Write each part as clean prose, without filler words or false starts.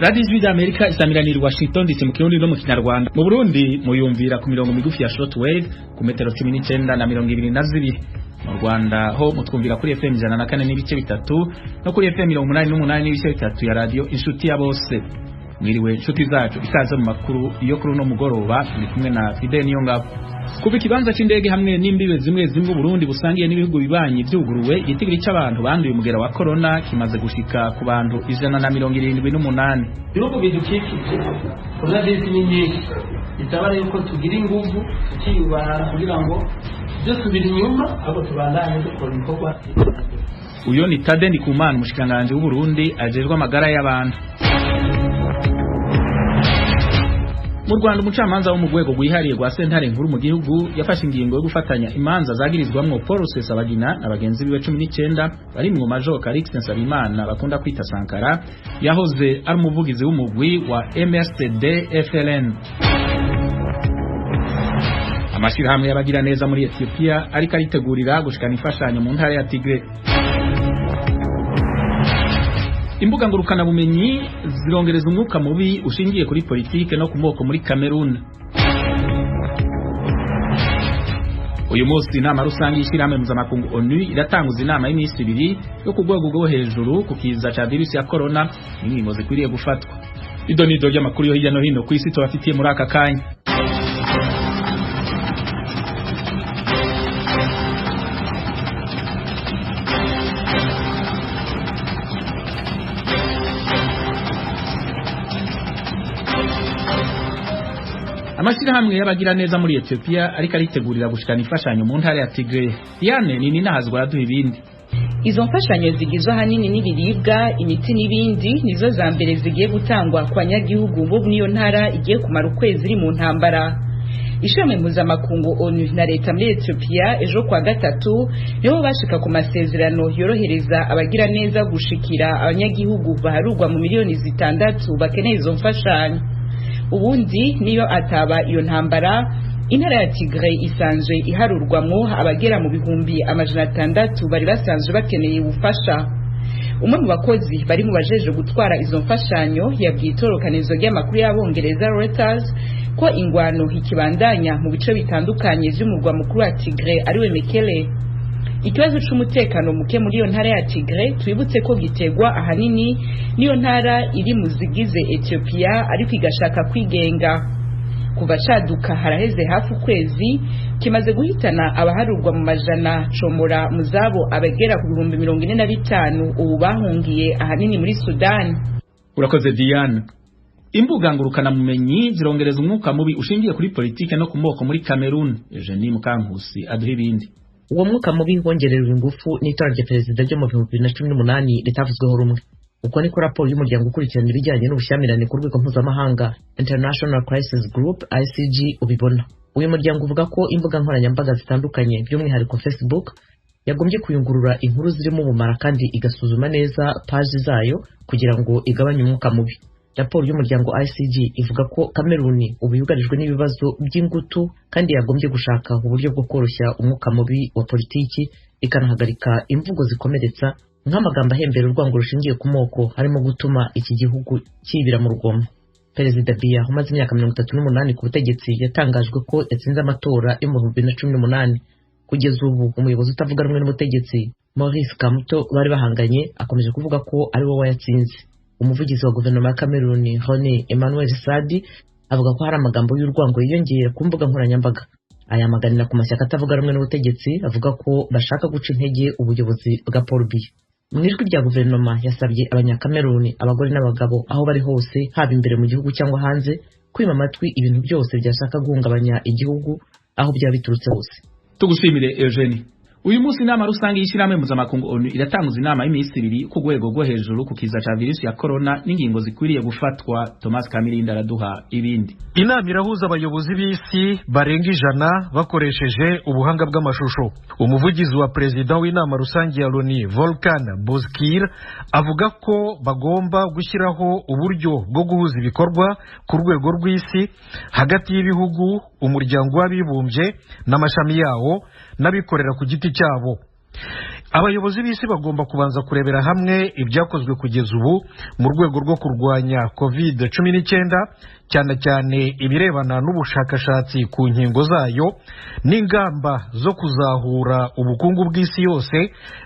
Radiyo Ijwi ry'Amerika isamiranira i Washington DC mu Kirundi no mu Kinyarwanda. Mu Burundi muyumvira ku mirongo migufi ya shortwave ku metero 19 na 22. Mu Rwanda ho mutwumvira kuri FM 104.3 no kuri FM 88.3 ya Radio Inshuti ya Bose. Mwiriwe inshuti zacu, ikaze mu makuru yo kuri uno mugoroba, muri kumwe na Fidel Niyongabo. Kuva ikibanza c'indege hamwe n'imbibe zimwe zimwe Burundi busangiye n'ibihugu bibanyi vyuguruwe, igitigiri c'abantu banduye umugera wa corona kimaze gushika ku bantu 178. Ibihugu bidukikije coronavirus ni nyinshi, bisaba yuko tugira inguvu tukiyubara kugira ngo dusubira inyuma, ahubwo tubandanye dukora ibikorwa. Uyo ni Tade Ndikumana, umushikiranganji w'Uburundi ajejwe amagara y'abantu. Mu Rwanda, umucamanza wo mu rwego rwihariye rwa sentare nkuru mu gihugu yafashe ingingo yo gufatanya imanza zagirizwamwo Paul Rusesabagina na bagenzi biwe 19 barimwo Major Calixte Nsabimana bakunda kwita Sankara, yahoze ari umuvugizi w'umugwi wa MRCD FLN. Amashirahamwe y'abagira neza muri Ethiopia ariko aritegurira gushikana imfashanyo mu ntara ya Tigray. Imbuga ngurukana bumenyi zirongereza umwuka mubi ushingiye kuri politike no ku moko muri Cameroon. Uyu munsi inama rusange y'ishirahamwe mpuzamakungu ONU iratanguza inama y'iminsi ibiri yo ku rwego rwo hejuru ku kiza ca virusi ya corona n'ingingo zikwiriye gufatwa. Ido nido ry'amakuru yo hirya no hino kw'isi tubafitiye muri aka kanya. Amashirahamwe y'abagira neza muri Ethiopia ariko aritegurira gushikana imfashanyo mu ntara ya Tigray. Diane ni ninahazwa araduha ibindi. Izo mfashanyo zigizwe ahanini n'ibiribwa, imiti n'ibindi nizo za mbere zigiye gutangwa ku banyagihugu bo n'iyo ntara igiye kumara ukwezi iri mu ntambara. Ishami mpuzamakungu ONU na leta muri Ethiopia ejo kwa gatatu niho bashika ku masezerano yorohereza abagira neza gushikira abanyagihugu baharurwa mu miliyoni 6 bakeneye izo mfashanyo. Ubundi niyo ataba iyo ntambara, intara ya Tigray isanzwe iharurwamwo abagera mu 600,000 bari basanzwe bakeneye ubufasha. Umwe mu bakozi bari mu bajeje gutwara izo mfashanyo yabwiye itorokanizo ry'amakuru y'Abongereza Reuters ko ingwano ikibandanya mu bice bitandukanye vy'umurwa mukuru wa Tigray ariwe Mekele. Ikibazo c'umutekano muke muri iyo ntara ya Tigray, twibutse ko gitegwa ahanini n'iyo ntara iri mu zigize Ethiopia ariko igashaka kwigenga. Kuva caduka haraheze hafi ukwezi, kimaze guhitana abaharurwa mu majana, comora mu zabo abagera ku 45,000 ubu bahungiye ahanini muri Sudani. Urakoze Diane. Imbuga ngurukanabumenyi zirongereza umwuka mubi ushingiye kuri politike no ku moko muri Cameroon. Eugenie Mukankusi aduha ibindi. Uwo mwuka mubi wongererwa ingufu n'itora rya perezida ryo mu 2018 ritavuzweho rumwe. Uko niko raporo y'umuryango ukurikirana ibijyanye n'ubushyamirane ku rwego mpuzamahanga, International Crisis Group, ICG, ubibona. Uyu muryango uvuga ko imbuga nkoranyambaga zitandukanye, by'umwihariko Facebook, yagombye kuyungurura inkuru zirimo ubumara kandi igasuzuma neza paji zayo kugira ngo igabanye umwuka mubi. Raporo y'umuryango ICG ivuga ko Kameruni ubu yugarijwe n'ibibazo by'ingutu kandi yagombye gushaka uburyo bwo koroshya umwuka mubi wa politiki, ikanahagarika imvugo zikomeretsa nk'amagambo ahembera urwango rushingiye ku moko, harimo gutuma iki gihugu cyibira mu rugomo. Perezida Biya umaze imyaka 38 ku butegetsi yatangajwe ko yatsinze amatora yo mu 2018. Kugeza ubu umuyobozi utavuga rumwe n'ubutegetsi Maurice Kamto bari bahanganye akomeje kuvuga ko ari we wayatsinze. Umuvugizi wa guverinoma ya Cameroon, René Emmanuel Sadi, avuga ko hari amagambo y'urwango yiyongera ku mbuga nkoranyambaga, ayamaganira ku mashyaka atavuga rumwe n'ubutegetsi, avuga ko bashaka guca intege ubuyobozi bwa Paul Biya. Mu ijwi rya guverinoma yasabye Abanyakameruni, abagore n'abagabo, aho bari hose, haba imbere mu gihugu cyangwa hanze, kwima amatwi ibintu byose byashaka guhungabanya igihugu aho byaba biturutse hose. Tugushimire Eugenie. Uyu munsi inama rusange y'ishirahamwe mpuzamakungu ONU iratanguza inama y'iminsi ibiri ku rwego rwo hejuru ku kiza ca virusi ya corona n'ingingo zikwiriye gufatwa. Thomas Kamirinda araduha ibindi. Inama irahuza abayobozi b'isi barenga 100 bakoresheje ubuhanga bw'amashusho. Umuvugizi wa perezida w'inama rusange ya Loni, Volkan Bozkir, avuga ko bagomba gushyiraho uburyo bwo guhuza ibikorwa ku rwego rw'isi hagati y'ibihugu, Umuryango w'Abibumbye n'amashami yawo n'abikorera ku giti cyabo. Abayobozi b'isi bagomba kubanza kurebera hamwe ibyakozwe kugeza ubu mu rwego rwo kurwanya COVID-19, cyane cyane ibirebana n'ubushakashatsi ku nkingo zayo n'ingamba zo kuzahura ubukungu bw'isi yose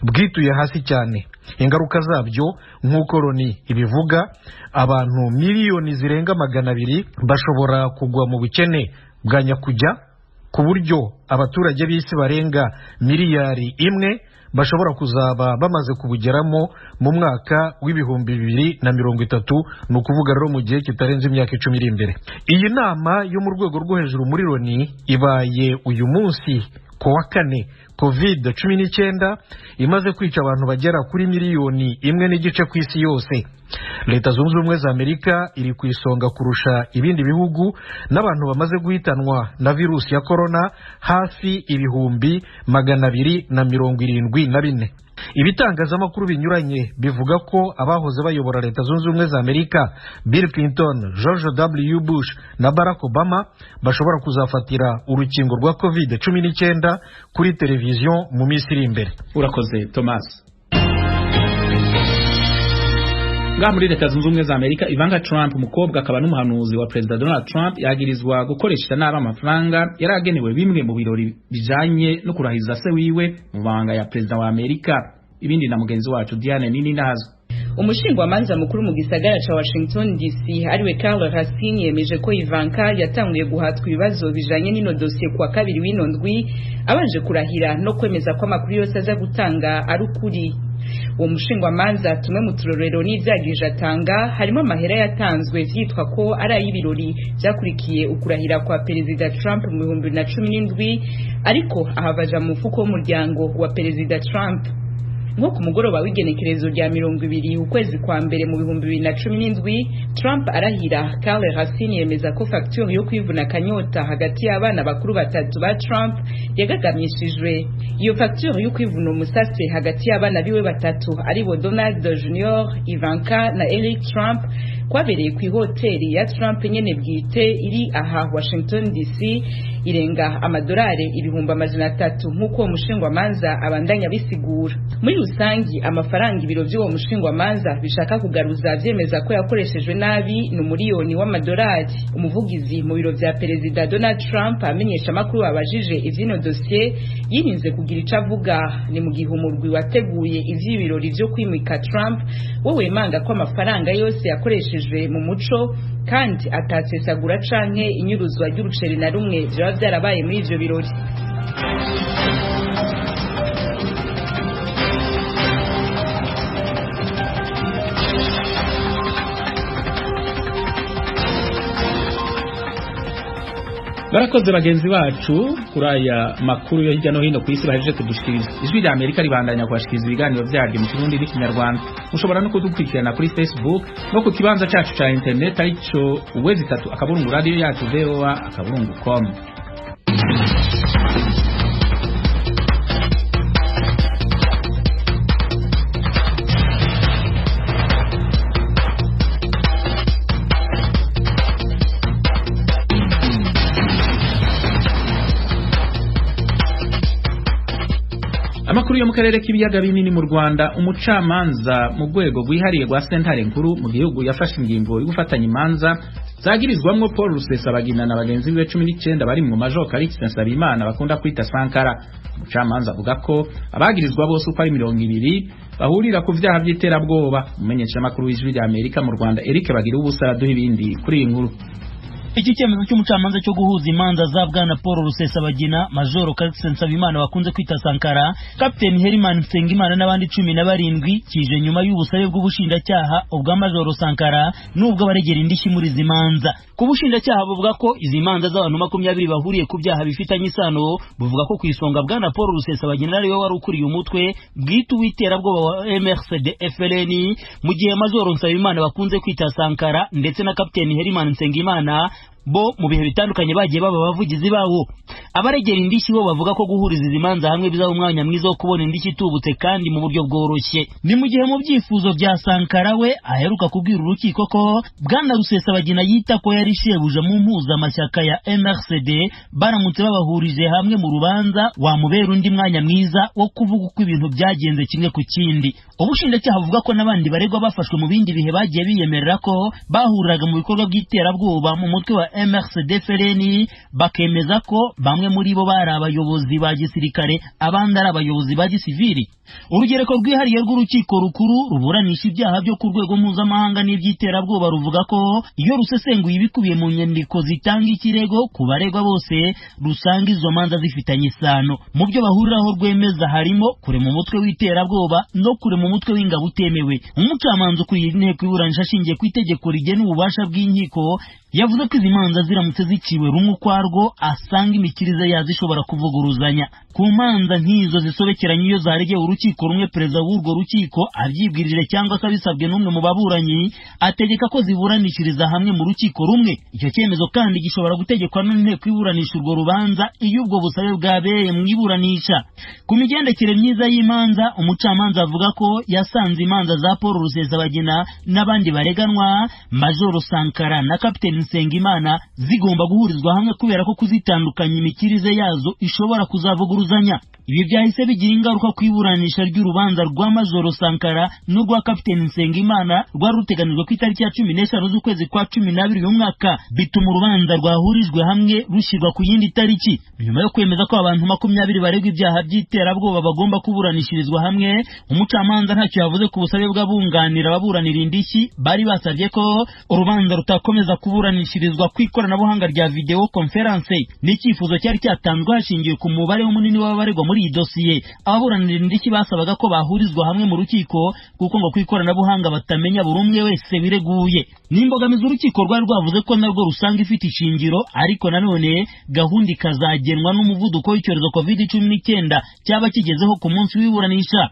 bwituye hasi cyane. Ingaruka zabyo nk'uko Loni ibivuga, abantu miliyoni zirenga 200 bashobora kugwa mu bukene bwa nyakujya, ku buryo abaturage b'isi barenga miliyari 1 bashobora kuzaba bamaze kubugeramo mu mwaka w'2030, ni ukuvuga rero mu gihe kitarenze imyaka 10 iri imbere. Iyi nama yo mu rwego rwo hejuru muri Loni ibaye uyu munsi ku wa kane COVID-19 imaze kwica abantu bagera kuri miliyoni 1.5 ku isi yose. Leta Zunze Ubumwe za Amerika iri ku isonga kurusha ibindi bihugu n'abantu bamaze guhitanwa na virusi ya corona hafi 274,000. Ibitangazamakuru binyuranye bivuga ko abahoze bayobora Leta Zunze Ubumwe za Amerika Bill Clinton, George W. Bush na Barack Obama bashobora kuzafatira urukingo rwa COVID-19 kuri televiziyo mu minsi iri imbere. Urakoze Thomas. Ngaha muri Leta Zunze Ubumwe za Amerika, Ivanka Trump, umukobwa akaba n'umuhanuzi wa Perezida Donald Trump, yagirizwa gukoresha nabi amafaranga yaragenewe bimwe mu birori bijanye no kurahiza se wiwe mu banga ya Perezida wa Amerika. Ibindi na mugenzi wacu Diane Nini nazo. Umushingwamanza mukuru mu gisagara ca Washington DC ariwe Carl Racine yemeje ko Ivanka yatanguye guhatwa ibibazo bijanye n'ino dosiye kuwa kabiri w'ino ndwi, abanje kurahira no kwemeza ko amakuru yose aza gutanga ari ukuri. Uwo mushingwamanza tumwe mu turorero n'ivyagirije atanga harimo amahera yatanzwe vyitwa ko ari ay'ibirori vyakurikiye ukurahira kwa Perezida Trump mu 2017, ariko ahavaja mu mufuko w'umuryango wa Perezida Trump. Nko ku mugoroba w'igenekerezo rya 20 ukwezi kwa mbere mu 2017, Trump arahira. Carl Racine yemeza ko facture yo kwivuna kanyota hagati y'abana bakuru batatu ba Trump yagagamishijwe. Iyo facture yo kwivuna umusase hagati y'abana biwe batatu aribo Donald Jr, Ivanka na Eric Trump kwabereye ku hoteli ya Trump nyene bwite iri aha Washington DC irenga amadolari 300,000 nk'uko uwo mushingwamanza abandanya bisigura. Muri rusangi amafaranga ibiro by'uwo mushingwamanza bishaka kugaruza vyemeza ko yakoreshejwe nabi ni $1,000,000. Umuvugizi mu biro vya Perezida Donald Trump amenyesha amakuru abajije ivyino dosiye yirinze kugira ico avuga. Ni mu gihe umurwi wateguye ivy'ibirori vyo kwimika Trump we wemanga ko amafaranga yose yakoreshejwe mu muco kandi atasesagura canke inyuruzwa ry'uruceri na rumwe vyaba vyarabaye muri ivyo birori. Barakoze bagenzi bacu kuri aya makuru yo hirya no hino ku isi bahejeje kudushikiriza. Ijwi rya Amerika ribandanya kubashikiriza ibiganiro vyaryo mu Kirundi n'iKinyarwanda. Mushobora no kudukurikirana kuri Facebook no ku kibanza cacu ca internet arico @3 radio yacu voa.com. Amakuru yo mu karere k'ibiyaga binini mu Rwanda, umucamanza mu rwego rwihariye rwa sentare nkuru mu gihugu yafashe ingingo yo gufatanya imanza zagirizwamwo Paul Rusesabagina na bagenzi biwe 19 bari mu Major Calixte Nsabimana bakunda kwita Sankara. Umucamanza avuga ko abagirizwa bose uko ari 20 bahurira ku vyaha by'iterabwoba. Umumenyeshamakuru w'Ijwi rya Amerika mu Rwanda Eric Bagira ubusa araduha ibindi kuri iyi nkuru. Iki cyemezo cy'umucamanza cyo guhuza imanza za Bwana Paul Rusesabagina, Major Calixte Nsabimana bakunze kwita Sankara, Captain Herman Nsengimana n'abandi 17 kije nyuma y'ubusabe bw'ubushinjacyaha ubwa Major Sankara n'ubwo baregera indishyi muri izi manza. Ku bushinjacyaha buvuga ko izi manza z'abantu 20 bahuriye ku byaha bifitanye isano, buvuga ko ku isonga Bwana Paul Rusesabagina ariwe wari ukuriye umutwe bwite w'iterabwoba wa MRCD FLN, mu gihe Major Nsabimana bakunze kwita Sankara ndetse na Captain Herman Nsengimana bo mu bihe bitandukanye bagiye baba abavugizi bawo. Abaregera indishyi bo bavuga ko guhuriza izi manza hamwe bizaba umwanya mwiza wo kubona indishyi itubutse kandi mu buryo bworoshye. Ni mu gihe mu byifuzo bya Sankara we aheruka kubwira urukiko ko Bwana Rusesabagina yita ko yari shebuja mu mpuzamashyaka ya MRCD, baramutse babahurije hamwe mu rubanza wamubera undi mwanya mwiza wo kuvuga uko ibintu byagenze kimwe ku kindi. Ubushinjacyaha buvuga ko n'abandi baregwa bafashwe mu bindi bihe bagiye biyemerera ko bahuriraga mu bikorwa by'iterabwoba mu mutwe wa MRCD FLN, bakemeza ko bamwe muri bo bari abayobozi ba gisirikare abandi ari abayobozi ba gisivili. Urugereko rwihariye rw'urukiko rukuru ruburanisha ibyaha byo ku rwego mpuzamahanga n'iby'iterabwoba ruvuga ko iyo rusesenguye ibikubiye mu nyandiko zitanga ikirego ku baregwa bose rusanga izo manza zifitanye isano. Mu byo bahuriraho rwemeza harimo kurema umutwe w'iterabwoba no kurema umutwe w'ingabo utemewe. Umucamanza ukuriye inteko iburanisha ashingiye ku itegeko rigena ububasha bw'inkiko yavuze ko izi manza ziramutse ziciwe rumwe ukwarwo asanga imikirize yazo ishobora kuvuguruzanya. Ku manza nk'izo zisobekeranye iyo zaregeye urukiko rumwe, perezida w'urwo rukiko abyibwirije cyangwa se abisabwe n'umwe mu baburanyi ategeka ko ziburanishiriza hamwe mu rukiko rumwe. Icyo cyemezo kandi gishobora gutegekwa n'inteko iburanisha urwo rubanza iyo ubwo busabe bwabereye mu iburanisha. Ku migendekere myiza y'imanza, umucamanza avuga ko yasanze imanza za Paul Rusesabagina n'abandi bareganwa Majoro Sankara na Kapiteni Nsengimana zigomba guhurizwa hamwe kubera ko kuzitandukanya imikirize yazo ishobora kuzavuguruzanya. Ibi byahise bigira ingaruka ku iburanisha ry'urubanza rwa Majoro Sankara n'urwa Kapiteni Nsengimana rwari ruteganijwe ku itariki ya 15 z'ukwezi kwa 12 uyu mwaka, bituma urubanza rwahurijwe hamwe rushyirwa ku yindi tariki. Nyuma yo kwemeza ko abantu 20 baregwa ibyaha by'iterabwoba bagomba kuburanishirizwa hamwe, umucamanza ntacyo yavuze ku busabe bw'abunganira ababuranira indishyi bari basabye ko urubanza rutakomeza kuburanishirizwa ku ikoranabuhanga rya video conference. N'icyifuzo cyari cyatanzwe hashingiwe ku mubare munini w'abaregwa muri iyi dosiye. Ababuranira indishyi basabaga ko bahurizwa hamwe mu rukiko kuko ngo ku ikoranabuhanga batamenya buri umwe wese wireguye. N'imbogamizi urukiko rwari rwavuze ko narwo rusanga ifite ishingiro, ariko nanone gahunda ikazagenwa n'umuvuduko w'icyorezo COVID-19 cyaba kigezeho ku munsi w'iburanisha.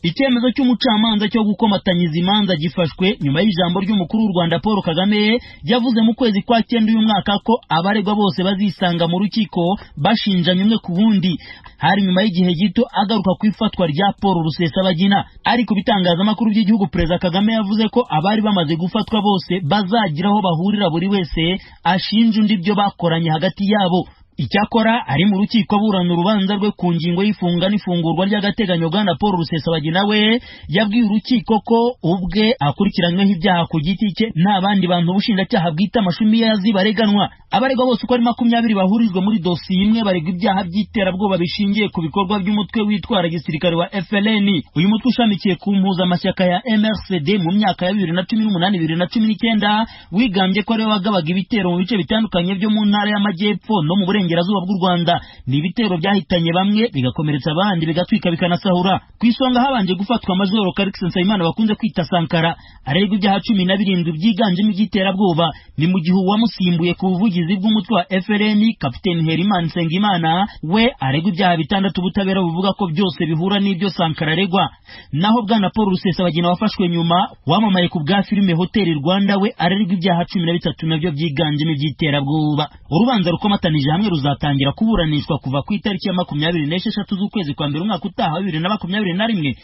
Icyemezo cy'umucamanza cyo gukomatanyiza imanza gifashwe nyuma y'ijambo ry'umukuru w'u Rwanda Paul Kagame yavuze mu kwezi kwa 9 uyu mwaka ko abaregwa bose bazisanga mu rukiko bashinjanye umwe ku wundi. Hari nyuma y'igihe gito agaruka ku ifatwa rya Paul Rusesabagina. Ariko bitangazamakuru by'igihugu, Perezida Kagame yavuze ko abari bamaze gufatwa bose bazagira aho bahurira, buri wese ashinja undi ibyo bakoranye hagati yabo. Icyakora ari mu rukiko aburana urubanza rwe ku ngingo y'ifunga n'ifungurwa ry'agateganyo, Bwana Paul Rusesabagina we yabwiye urukiko ko ubwe akurikiranyweho ibyaha ku giti cye nta bandi bantu ubushinjacyaha bwita amashumi yazi bareganwa. Abaregwa bose uko ari 20 bahurijwe muri dosiye imwe baregwa ibyaha by'iterabwoba bishingiye ku bikorwa by'umutwe witwara gisirikare wa FLN. Uyu mutwe ushamikiye ku mpuzamashyaka ya MRCD mu myaka ya 2018 2019 wigambye ko ariwe wagabaga ibitero mu bice bitandukanye byo mu ntara y'Amajyepfo no mu Burengerazuba bw'u Rwanda. Ni ibitero byahitanye bamwe bigakomeretsa abandi bigatwika bikanasahura. Ku isonga habanje gufatwa Majoro Calixte Nsabimana bakunze kwita Sankara, aregwa ibyaha 17 byiganjemo iby'iterabwoba. Ni mu gihe uwamusimbuye ku buvugizi bw'umutwe wa FLN Kapiteni Herimani Nsengimana we aregwa ibyaha 6 ubutabera buvuga ko byose bihura n'ibyo Sankara aregwa. Naho Bwana Paul Rusesabagina wafashwe nyuma wamamaye ku bwa filime Hotel Rwanda we aregwa ibyaha 13 nabyo byiganjemo iby'iterabwoba. Urubanza rukomatanije hamwe ruzatangira kuburanishwa kuva ku itariki ya 26 z'ukwezi kwa mbere umwaka utaha 2021.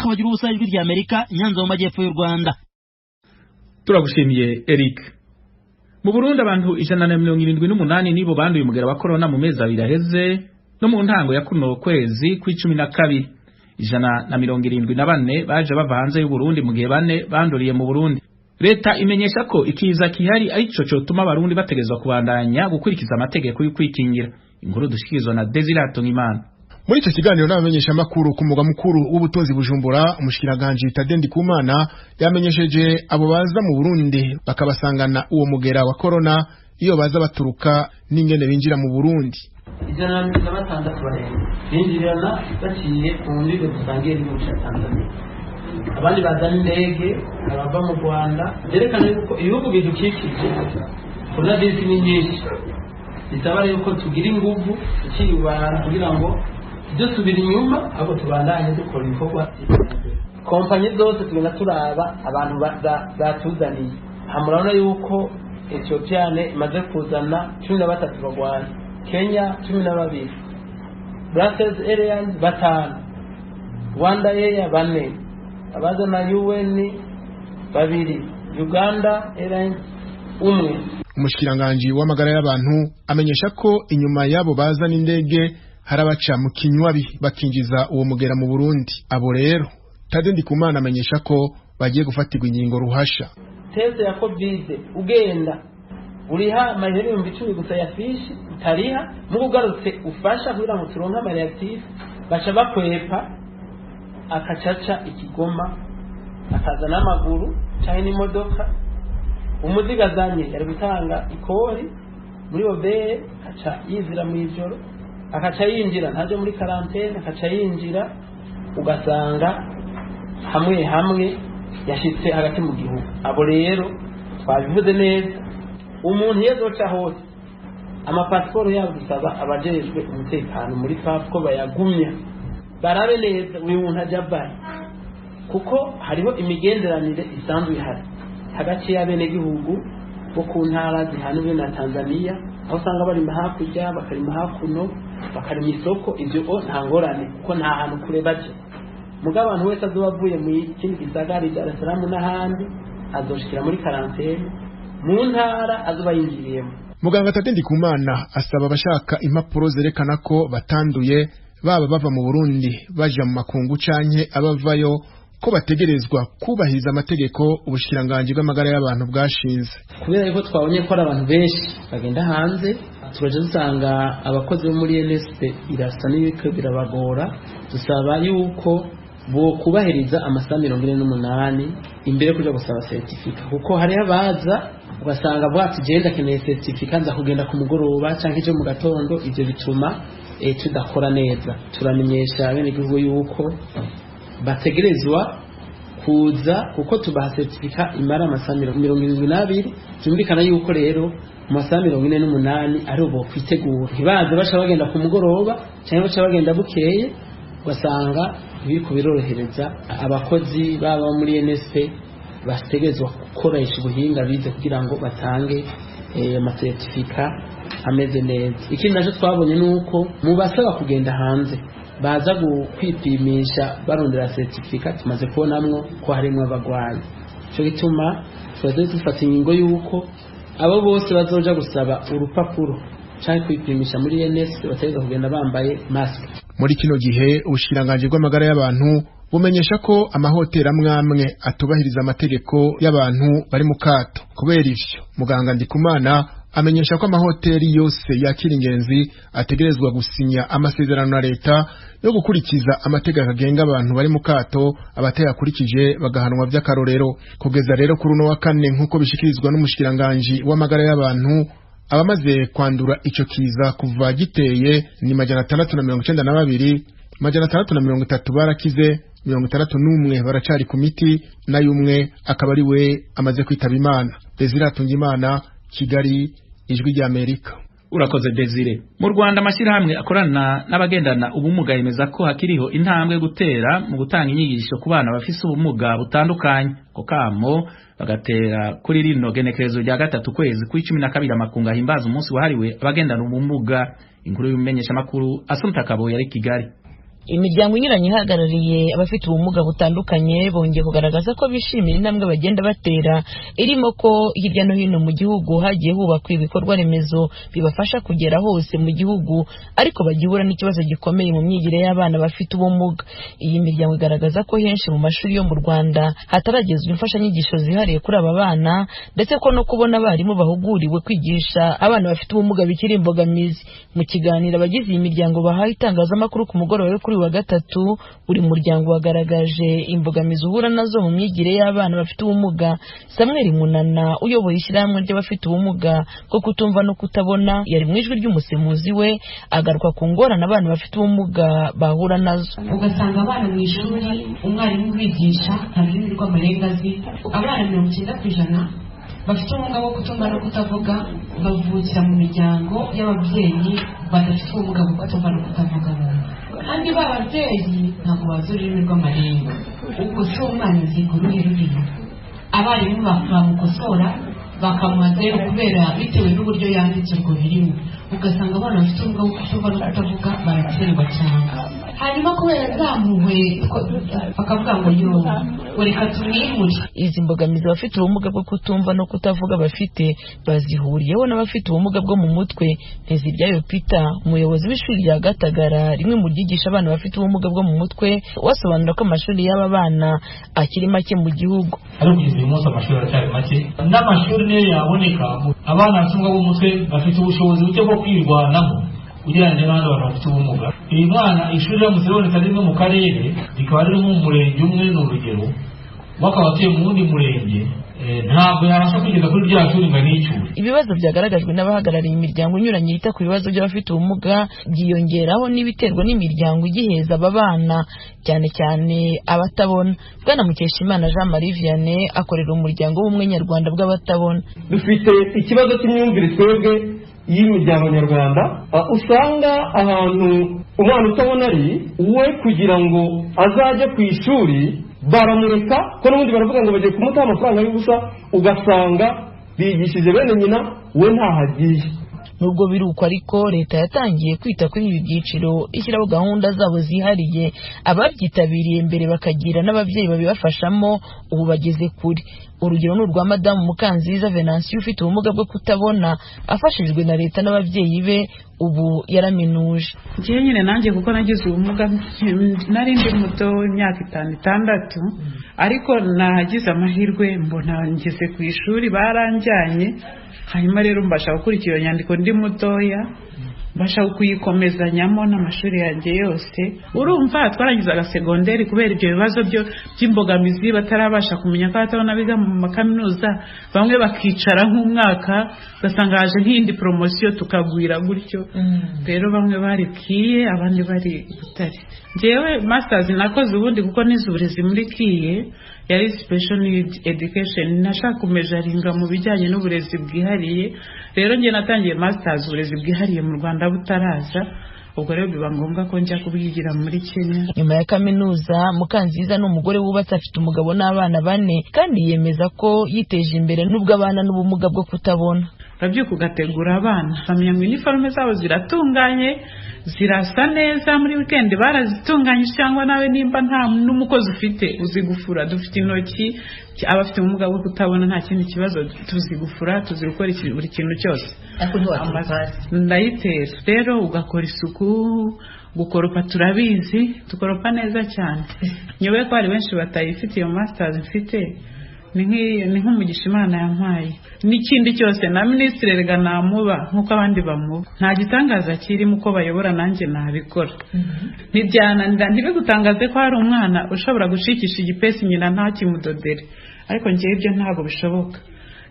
Bagira ubusa Ijwi rya Amerika, Nyanza mu majyepfo y'u Rwanda. Turagushimiye Eric. Mu Burundi abantu 178 nibo banduye umugera wa corona mu mezi abiri aheze no mu ntango ya kuno kwezi kw'icumi na kabiri. 174 baje bava hanze y'u Burundi mu gihe bane banduriye mu Burundi. Leta imenyesha ko ikiza kihari arico cotuma abarundi bategezwa kubandanya gukurikiza amategeko y'ukwikingira. Inkuru dushikirizwa na Desire Tongimana. Muri ico kiganiro n'abamenyesha makuru ku mugwa mukuru w'ubutunzi Bujumbura, umushikiranganje Tade Ndikumana yamenyesheje abo baza mu Burundi bakabasangana uwo mugera wa corona iyo baza baturuka n'ingene binjira mu Burundi. 166 barenga binjirana baciye ku mbibe dusangiye n'igihugu ca Tanzania, abandi bazana indege, abava mu Rwanda. Byerekana yuko ibihugu bidukikije coronavirus ni nyinshi, bisaba yuko tugira inguvu tukiyubara kugira ngo dusubira inyuma ahubwo tubandanye dukora ibikorwa. Kompanyi zose tugenda turaba abantu batuzaniye. Aha murabona yuko Ethiopia imaze kuzana 13 bagwaye, Kenya 12, Brussels Airlines 5, Rwanda Air 4, abazana UN 2, Uganda Airlines 1. Umushikiranganji w'amagara y'abantu amenyesha ko inyuma yabo bazana indege harabaca mu kinywabi bakinjiza uwo mugera mu Burundi. Abo rero Tade Ndikumana amenyesha ko bagiye gufatirwa ingingo ruhasha. Teze ya COVID ugenda uriha amahera 10,000 gusa ya fishi utariha, mugo ugarutse ufasha kugira ngo turonke ama reactive, baca bakwepa akacaca ikigoma akaza n'amaguru canke n'imodoka. Umuziga azanye yari gutanga ikori muri obere, akaca yizira mu ijoro, akaca yinjira ntaje muri karantene, akaca yinjira ugasanga hamwe hamwe yashitse hagati mu gihugu. Abo rero twabivuze neza, umuntu yezoca hose amapasiporo yabo dusaba abajejwe umutekano muri FAF ko bayagumya, barabe neza uyu muntu aja avahe, kuko hariho imigenderanire isanzwe ihari hagati y'abenegihugu bo ku ntara zihanwe na Tanzania, aho usanga barima hakurya bakarima hakuno bakarima isoko. Ivyo nta ngorane kuko nta hantu kure baje. Mugabo abantu wese azoba avuye mu kindi gisagara Dar es Salaam n'ahandi azoshikira muri karantene mu ntara azoba yinjiriyemo. Muganga Tade Ndikumana asaba abashaka impapuro zerekana ko batanduye baba bava mu Burundi baja mu makungu canke abavayo ko bategerezwa kubahiriza amategeko ubushikiranganji bw'amagara y'abantu bwashinze. Kubera yuko twabonye ko ari abantu benshi bagenda hanze, turaje dusanga abakozi bo muri NSP irasa n'ibiko birabagora. Dusaba yuko bo kubahiriza amasaha 48 imbere kuja gusaba certificate, kuko hari abaza ugasanga bwati genda keneye certificate nza kugenda ku mugoroba canke ejo mu gatondo. Ivyo bituma tudakora neza. Turamenyesha abenegihugu yuko bategerezwa kuza, kuko tubaha certificate imara amasaha 72. Byumvikana yuko rero mu masaha 48 ari ubo kwitegura, ntibaze baca bagenda ku mugoroba cyangwa baca bagenda bukeye, ugasanga ibiri kubirorohereza abakozi baba muri NSP bategerezwa gukoresha ubuhinga bize kugira ngo batange amasertifika ameze neza. Ikindi nacyo twabonye nuko mu basaba kugenda hanze baza kwipimisha barondera certificate, tumaze kubonamwo ko harimwo abagwayi. Ico gituma twaze dufata ingingo yuko abo bose bazoja gusaba urupapuro canke kwipimisha muri NS bategerezwa kugenda bambaye mask. Muri kino gihe ubushikiranganji bw'amagara y'abantu bumenyesha ko amahoteli amwe atubahiriza amategeko y'abantu bari mu kato. Kubera ivyo, muganga Ndikumana amenyesha ko amahoteli yose yakira ingenzi ategerezwa gusinya amasezerano na leta yo gukurikiza amategeko agenga abantu bari mu kato, abatayakurikije bagahanwa vy'akarorero. Kugeza rero kuri uno wa kane, nk'uko bishikirizwa n'umushikiranganji w'amagara y'abantu, abamaze kwandura ico kiza kuva giteye ni 692, 630 barakize, 61 baracari ku miti, nayo umwe akaba ari we amaze kwitaba Imana. Desire Atungimana, Kigali, Ijwi rya Amerika. Urakoze Desire. Mu Rwanda amashyirahamwe akorana n'abagendana ubumuga yemeza ko hakiriho intambwe gutera mu gutanga inyigisho ku bana bafise ubumuga butandukanye. Ko kamo bagatera kuri rino genekerezo rya 3 kwezi kw'icumi na kabiri amakungu ahimbaza umunsi wahariwe abagendana ubumuga. Inkuru y'umumenyeshamakuru Asumta Kaboyi ari Kigali. Imiryango inyuranye ihagarariye abafite ubumuga butandukanye bongeye kugaragaza ko bishimira intambwe bagenda batera, irimo ko hirya no hino mu gihugu hagiye hubakwa ibikorwa remezo bibafasha kugera hose mu gihugu, ariko bagihura n'ikibazo gikomeye mu myigire y'abana bafite ubumuga. Iyi miryango igaragaza ko henshi mu mashuri yo mu Rwanda hataragezwa imfashanyigisho zihariye kuri aba bana, ndetse ko no kubona abarimu bahuguriwe kwigisha abana bafite ubumuga bikiri imbogamizi. Mu kiganiro abagize iyi miryango bahaye itangazamakuru ku mugoroba wo kuri wa gatatu, buri muryango wagaragaje imbogamizi uhura nazo mu myigire y'abana bafite ubumuga. Samuel Munana uyoboye ishyirahamwe ry'abafite ubumuga bwo kutumva no kutabona yari mu ijwi ry'umusemuzi we, agaruka ku ngorane abana bafite ubumuga bahura nazo. Ugasanga abana mu ishuri umwarimu ubigisha nta rurimi rw'amarenga azi. Abana 90% bafite ubumuga bwo kutumva no kutavuga bavukira mu miryango y'ababyeyi badafite ubumuga bwo kutumva no kutavuga, kandi ba babyeyi ntabwo bazi ururimi rw'amarenga. Ubwo si umwana aziga uruhe rurimi? Abarimu bamukosora Bakamuha zeru kubera bitewe n'uburyo yanditse urwo rurimi. Ugasanga abana bafite ubumuga bwo kutumva no kutavuga baratsindwa cyane. Hanyuma kubera zamuwe bakavuga ngo yo reka tumwimure. Izi mbogamizi abafite ubumuga bwo kutumva no kutavuga bafite bazihuriyeho n'abafite ubumuga bwo mu mutwe. Nteziryayo Peter, umuyobozi w'ishuri rya Gatagara, rimwe mu ryigisha abana bafite ubumuga bwo mu mutwe, wasobanura ko amashuri y'aba bana akiri make mu gihugu. Ariko kugeza uyu munsi amashuri aracyari make, n'amashuri niyo yaboneka abana bafite ubumuga bwo mu mutwe bafite ubushobozi buke bwo kwirwanaho ugereranyije n'abandi bantu bafite ubumuga. Uyu mwana ishuri riramutse riboneka rimwe mu karere, rikaba ririmo mu murenge umwe, ni urugero, bakaba batuye mu wundi murenge, ntabwo yabasha kugeza kuri rya shuri ngo anicyure. Ibibazo byagaragajwe n'abahagarariye imiryango inyuranye yita ku bibazo by'abafite ubumuga byiyongeraho n'ibiterwa n'imiryango igiheza aba bana, cyane cyane abatabona. Bwana Mukeshimana Jean Marie Vianney akorera umuryango w'ubumwe nyarwanda bw'abatabona. Dufite ikibazo cy'imyumvire twebwe y'imiryango nyarwanda, usanga ahantu umwana utabona ari we kugira ngo azajye ku ishuri baramureka, ko n'ubundi baravuga ngo bagiye kumutaha amafaranga y'ubusa, ugasanga bigishije bene nyina we ntahagiye. Nubwo biri uko ariko leta yatangiye kwita kuri ibi byiciro, ishyiraho gahunda zabo zihariye, ababyitabiriye mbere bakagira n'ababyeyi babibafashamo, ubu bageze kure. Urugero ni urwa Madamu Mukanziza Venansiyo ufite ubumuga bwo kutabona, afashijwe na leta n'ababyeyi be, ubu yaraminuje. Njyewe nyine nanjye kuko nagize ubumuga nari ndi muto w'imyaka 5, 6, ariko nagize amahirwe mbona ngeze ku ishuri baranjyanye, hanyuma rero mbasha gukurikira iyo nyandiko ndi mutoya, mbasha kuyikomezanyamo n'amashuri yanjye yose. Urumva twarangizaga segonderi kubera ibyo bibazo byo by'imbogamizi, batarabasha kumenya ko abatabona biga mu makaminuza, bamwe bakicara nk'umwaka, ugasanga haje nk'iyindi poromosiyo tukagwira gutyo. Rero bamwe bari Kiye, abandi bari Butare. Njyewe masters nakoze ubundi kuko nize uburezi muri Kiye, yari special need education, nashaka kumejaringa mu bijyanye n'uburezi bwihariye. Rero njye natangiye masters uburezi bwihariye mu Rwanda butaraza, ubwo rero biba ngombwa ko njya kubwigira muri Kenya. Nyuma ya kaminuza, Mukanziza ni umugore wubatse, afite umugabo n'abana 4, kandi yemeza ko yiteje imbere nubwo abana n'ubumuga bwo kutabona. Urabyuka ugategura abana, bamenya ngo iniforume zabo ziratunganye, zirasa neza, muri weekend barazitunganyije, cyangwa nawe nimba nta n'umukozi ufite uzi gufura. Dufite intoki, abafite ubumuga bwo kutabona nta kindi kibazo, tuzi gufura, tuzi gukora buri kintu cyose. Ndayitera rero, ugakora isuku, gukoropa turabizi, tukoropa neza cyane. Nyobewe ko hari benshi batayifite iyo masters mfite, ni nk'umugisha Imana yampaye. N'ikindi cyose na minisitiri rega namuba nk'uko abandi bamuba, nta gitangaza kirimo uko bayobora nanjye nabikora. Ntibyananira, ntibigutangaze ko hari umwana ushobora gucikisha igipesi nyina ntakimudodere, ariko njyewe ibyo ntabwo bishoboka,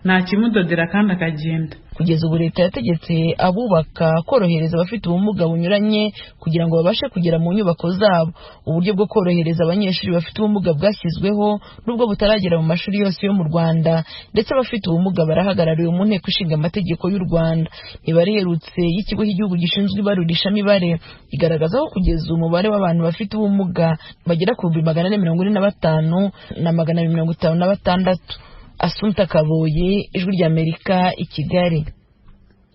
ntakimudodera kandi akagenda. Kugeza ubu leta yategetse abubaka korohereza abafite ubumuga bunyuranye kugira ngo babashe kugera mu nyubako zabo. Uburyo bwo korohereza abanyeshuri bafite ubumuga bwashyizweho nubwo butaragera mu mashuri yose yo mu Rwanda, ndetse abafite ubumuga barahagarariwe mu nteko ishinga amategeko y'u Rwanda. Imibare iherutse y'ikigo cy'igihugu gishinzwe ibarurishamibare igaragaza ko kugeza umubare w'abantu bafite ubumuga bagera ku 445 256. Asumta Kaboye, Ijwi ry'Amerika, i Kigali.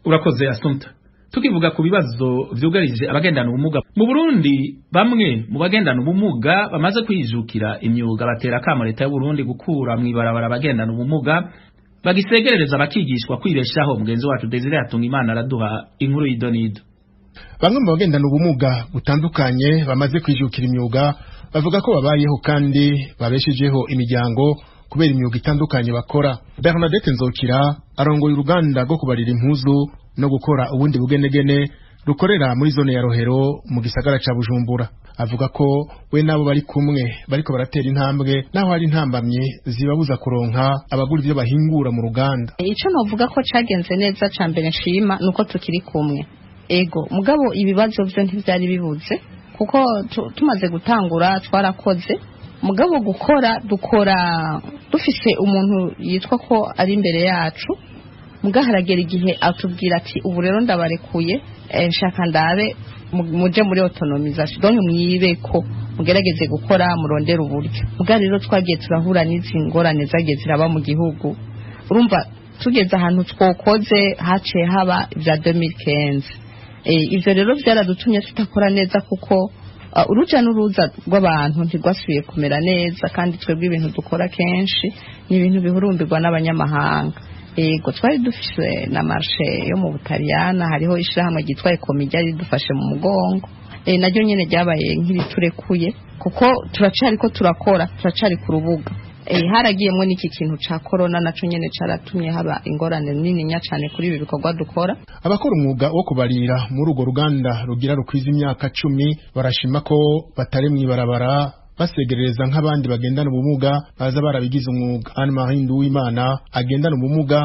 Urakoze Asumta. Tukivuga ku bibazo vyugarije abagendana ubumuga mu Burundi, bamwe mu bagendana ubumuga bamaze kwijukira imyuga batera akamo leta y'u Burundi gukura mw'ibarabara abagendana ubumuga bagisegerereza bakigishwa kwibeshaho. Mugenzi wacu Desire Hatungimana araduha inkuru y'idonido. Bamwe mu bagendana ubumuga butandukanye bamaze kwijukira imyuga bavuga ko babayeho kandi babeshejeho imiryango kubera imyuga itandukanye bakora. Bernadette Nzokira arongoye uruganda rwo kubarira impuzu no gukora ubundi bugenegene rukorera muri zone ya Rohero mu gisagara ca Bujumbura. Avuga ko we nabo bari kumwe bariko baratera intambwe naho hari intambamye zibabuza kuronka abagura ivyo bahingura mu ruganda. Ico novuga ko cagenze neza ca mbere nshima nuko tukiri kumwe. Ego mugabo ibibazo byo ntivyari bibuze kuko tumaze gutangura twarakoze. Mugabo gukora dukora dufise umuntu yitwa ko ari imbere yacu, muga haragera igihe atubwira ati ubu rero ndabarekuye, nshaka ndabe muje muri autonomisation, donc mwibeko mugerageze gukora murondera uburyo. Muga rero twagiye turahura n'izi ngorane zagiye ziraba mu gihugu, urumva Tugeze ahantu twokoze haciye haba ibya 2015. Ivyo rero byaradutumye tutakora neza kuko uruja n'uruza rw'abantu ntirwasubiye kumera neza, kandi twebwe ibintu dukora kenshi ni ibintu bihurumbirwa n'abanyamahanga. Yego, twari dufise na marché yo mu Butaliyana, hariho ishirahamwe ryitwa Ekomijya ridufashe mu mugongo, naryo nyene ryabaye nk'iriturekuye kuko turacariko turakora, turacari ku rubuga. Haragiyemwo n'iki kintu ca corona naco nyene caratumye haba ingorane nininya cane kuri ibi bikorwa dukora. Abakora umwuga wo kubarira muri urwo ruganda rugira rukwiza imyaka 10 barashima ko batari mw'ibarabara basegerereza nk'abandi bagendana ubumuga baza barabigize umwuga. Anne Marie Nduwimana agendana ubumuga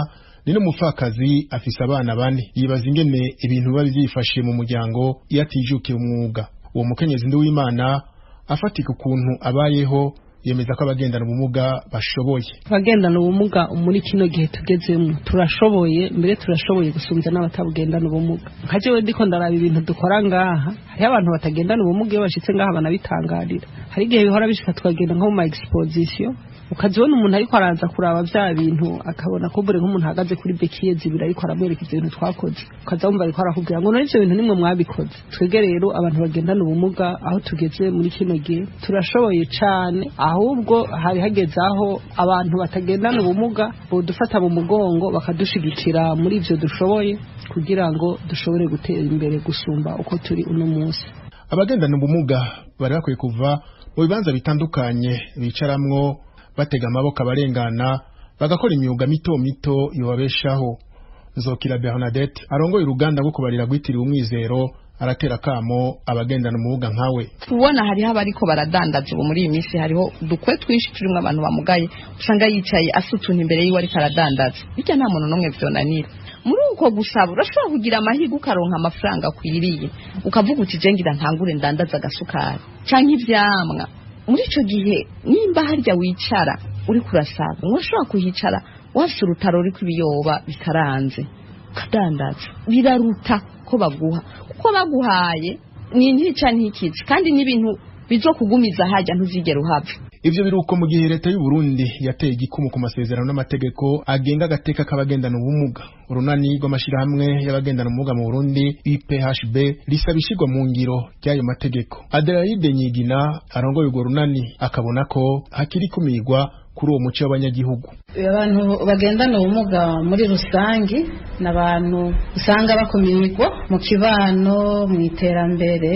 ni n'umupfakazi, afise abana 4. Yibaza ingene ibintu biba vyifashe mu muryango iyo atijukiye umwuga. Uwo mukenyezi Nduwimana afatika ukuntu abayeho, yemeza ko abagendana ubumuga bashoboye. Abagendana ubumuga muri kino gihe tugezemo turashoboye, mbere turashoboye gusumbya n'abatabugendana ubumuga. Nka jewe ndiko ndaraba ibintu dukora ngaha, hariho abantu batagendana ubumuga iyo bashitse ngaha banabitangarira. Hari igihe bihora bishika tukagenda nko mu ma exposition, ukazibona umuntu ariko araza kuraba vya bintu, akabona ko bure nk'umuntu ahagaze kuri bekiye zibiri ariko aramwereka ivyo bintu twakoze, ukaza wumva ariko arakubwira ngo none ivyo bintu nimwe mwabikoze. Twebwe rero abantu bagendana ubumuga aho tugeze muri kino gihe turashoboye cane, ahubwo hari hageze aho abantu batagendana ubumuga bodufata mu mugongo bakadushigikira muri ivyo dushoboye kugira ngo dushobore gutera imbere gusumba uko turi uno munsi. Abagendana ubumuga bari bakwiye kuva mu bibanza bitandukanye bicaramwo batega amaboko abarengana, bagakora imyuga mito mito yobabeshaho. Nzokira Bernadette arongoye uruganda rwo kubarira rwitiriwe Umwizero aratera kamo abagendana ubumuga nkawe. Kubona hariho abariko baradandaza ubu muri iyi minsi, hariho dukwe twinshi turimwo abantu bamugaye, usanga yicaye asutuntu imbere yiwe ariko aradandaza. Bijya nta muntu n'umwe vyonanira. Muri uko gusaba urashobora kugira amahirwe ukaronka amafaranga akwiriye, ukavuga uti je ngira ntangure ndandaza agasukari canke ivyamwa. Muri ico gihe nimba harya wicara uri kurasaba, urashobora kuhicara wafise urutaro ruriko ibiyoba bikaranze ukadandaza, biraruta ko baguha, kuko baguhaye ni ntica ntikizi, kandi n'ibintu bizokugumiza harya ntuzigera uhava. Ivyo biruko mu gihe leta y'u Burundi yateye igikumu ku masezerano n'amategeko agenga agateka k'abagendana ubumuga. Urunani rw'amashirahamwe y'abagendana ubumuga mu Burundi IPHB risaba ishirwa mu ngiro ry'ayo mategeko. Adelaide Nyigina arongoye urwo runani akabona ko hakiri kumirwa kuri uwo muco w'abanyagihugu. Abantu bagendana ubumuga muri rusangi ni abantu usanga bakumirwa mu kibano, mu iterambere.